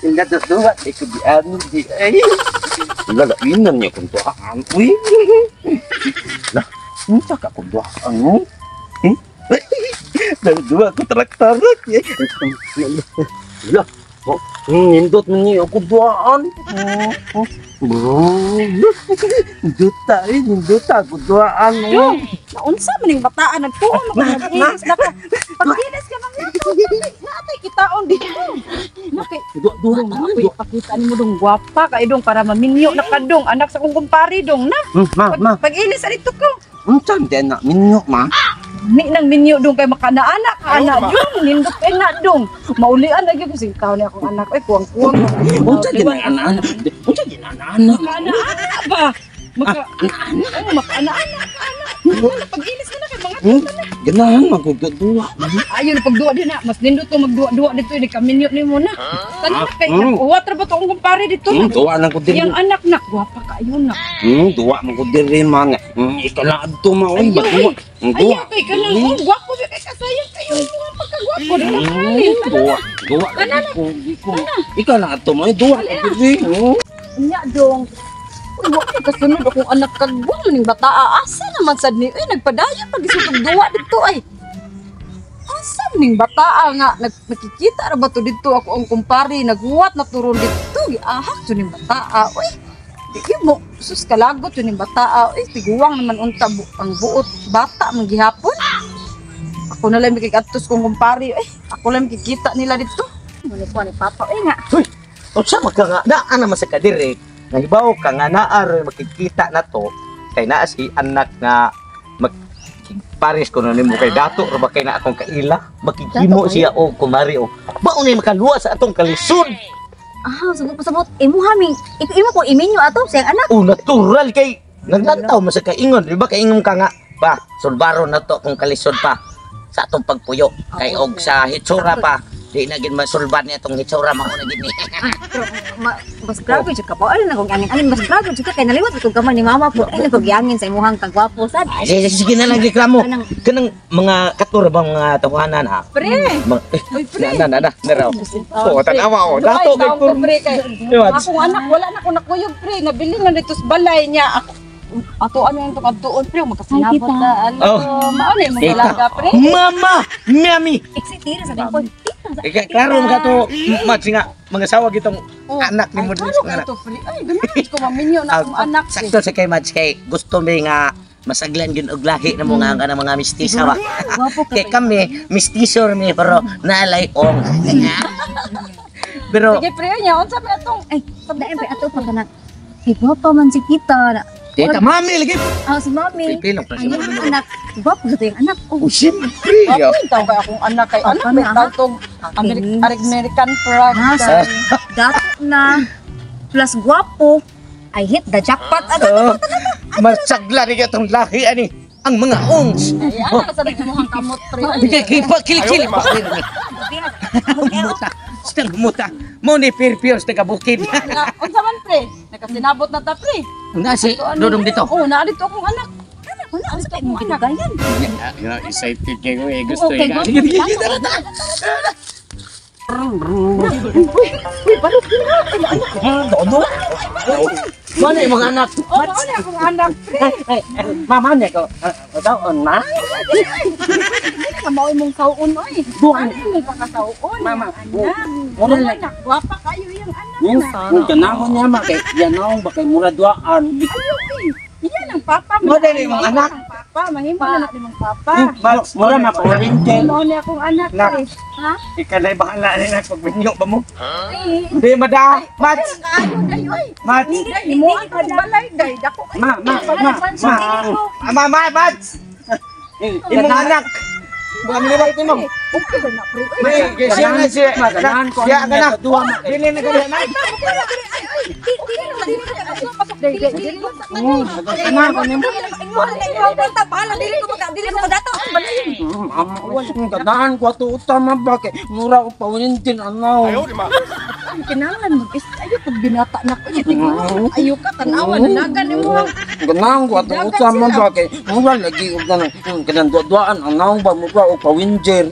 Ila duwa di ko dian di ay. Lalainan niya kung duaan. Uy. Lah, unsa ka kung duaan mo? Hmm? Dua ko traktor. Lah, oh, nindot man niya ako duaan. Bro, nindota eh, nindota ako duaan mo. Dong, naunsa man ning bataan nagtuo man ko nag-ilis na ka. Pag-ilis ka man nito. Naatay kitaon dito. Naki, Dua dua man ako'y pakita nimo dong gwapa kay dong para maminyo na ka dong anak sa akong kumpare dong na. Ma, ma, Pag-ilis dito ko. unsa man na minyo ma? Ni nang minyo dong kay makanaana ka anak dong nindot kay na dong. Maulian lagi ko sing taon ni akong anak oy kuwang-kuwang. Unsa din ang anak? Unsa din ang anak? Makaana ba? Maka oh, makaana-ana ka anak. Pag-ilis ka na kay mga Ganahan magugdua. Ayun na pagduwa din na. Mas nindot ko magduwa-duwa dito. Hindi kaminyo ni mo na. Tanan na kay uwat ra ba to akong kumpare dito na. Duwa lang ko diri. Yang anak na gwapa kayo na. Duwa man ko diri man. Ikaw lang adto ma oy, Ayaw, duwa. Duwa. Ayaw kay kanang oh, gwapo ba kay kasayang kayo mo ang pagkagwapo di na kanin. Duwa, duwa. Ko, di ko. Ikaw lang adto mo, duwa ko diri. Nya dong. Uy, wa kay kasunod akong anak kagwang ning bataa. Asa naman sad ni? Uy, nagpadayon pag isutog duwa dito ay. Asa ning bataa nga nakikita ra ba to dito ako ang kumpare naghuwat na turon dito giahak to ning bataa. Uy, di mo sus kalagot to ning bataa. Uy, tiguwang naman unta ang buot bata man gihapon. Ako na lang makikadtos kong kumpare. Uy, ako lang makikita nila dito. Muna po ni Papa. Uy nga. Unsa man ka nga naa naman sa kadiri nahibaw ka nga naa ro makikita na to kay naa si anak nga pares ko na nimo kay dato ra ba kay na akong kaila makikimo siya og kumari og baon ni makaluwa sa atong kalisod. Ah, sabot pasabot. Imo haming. Iko imo ko iminyo ato sa iyang anak. Oh, natural kay naglantaw man sa kaingon, di ba kaingon ka nga pa sulbaro na to kung kalisod pa sa atong pagpuyo kay og sa hitsura pa di na gid masulban ni atong hitsura mao na gid ni. Pero mas grabe jud ka po. Ano na kong angin? Alin mas grabe jud ka kay naliwat kog kamay ni mama po. Ano kog giangin sa imuhang kagwapo sad. Ay, sige, sige na lang reklamo. Kanang Kanang mga katura bang mga tawanan ha? Pre, Eh, uy pre. na na na na raw. Oh, tanawa oh. Ay, Dato kay taong ko, pre kay Diba? akong anak wala na ko nakuyog pre nabili na dito sa balay niya ako ato ano yung tukadtuon pre magkasinabot Ay, tita. na ano Oh. mao na imong Tita. dalaga pre. Mama, mami. eksitira sa dingkon. Tita. Eh, klaro mga to, match nga mga sawa gitong Oh. anak ni Ay, mo klaro kay to pre ay ganahan ko maminyo na akong anak pre. Sakto sa kay match kay gusto mi nga masaglan gyud og lahi na mga nga mga mistisa ba. Gwapo ka. Kay kami mistiso mi pero naalay ong. Pero Sige pre nya unsa pa atong Ay, daen pa ato pa kanang. Ay, gwapo man si kita. tita mami lagi. Ah, si mami. Pipilong pa Ang siya. iyang anak. Gwapo sa iyang anak. Oh, Oh, siyempre. Ako taw kay akong anak kay Oh, anak kana, may tawtog American frog. Ah, dato na plus gwapo. I hit the jackpot. Ano? Oh, masagla ni atong lahi ani ang mga ongs. Ay, anak sa nagmuhang kamot pre. Bigay kay pa kilik-kilik pa. Muta. Stang muta. Mo ni Pirpios taga bukid. Na, unsa man pre? Nakasinabot na ta pre. Na si Ato, ano Dodong dito. Oh, naa dito akong anak. Wala, ang sa imong ginugayan. Excited kayo eh gusto Okay, eh. gwapo. Dodo. Mana yung mga anak? Oh, mao na akong anak pre. Mama niya ko. Daon ma. Dili na mao imong sauon oy. Duan. Ano imong pakasauon? Mama. Anak. Mura Mura lang. anak, gwapa kayo yung anak. Kung ganahon niya ma kay yanaw ba kay mura duaan. Iyan ang papa. Mo dali imong anak. Ang papa, mahimo na na imong papa. Mura ma pa-oriental. Mao ni akong anak Nak. pre. Ha? Ikaw na bahala ni na pagminyo ba mo? Ay, Di mada, match, kaayo day oy. match. Day, mo ang balay day. Dako kay Ma, ma, ma, ma. Ma, ma, match. Imong anak. Bukan liwat imo. Okay ra na pre. Oy, May siya na siya. Maganahan ko Siya ka na. Duwa ma. Dili na ka na. Day, day, day. Ganahan ko nimo. Bahala, dili ko dili ko dato. Ganahan ko ato utama ba kay mura og pa-oriental anaw. Ang kinahanglan mag ayo pag binata na ko niya tingnan ayo ka tan-awa nanagan nimo. Ganahan ko ato utama ba kay mura lagi og ganang kanang duwa-duaan anaw ba mura og pa-winjer.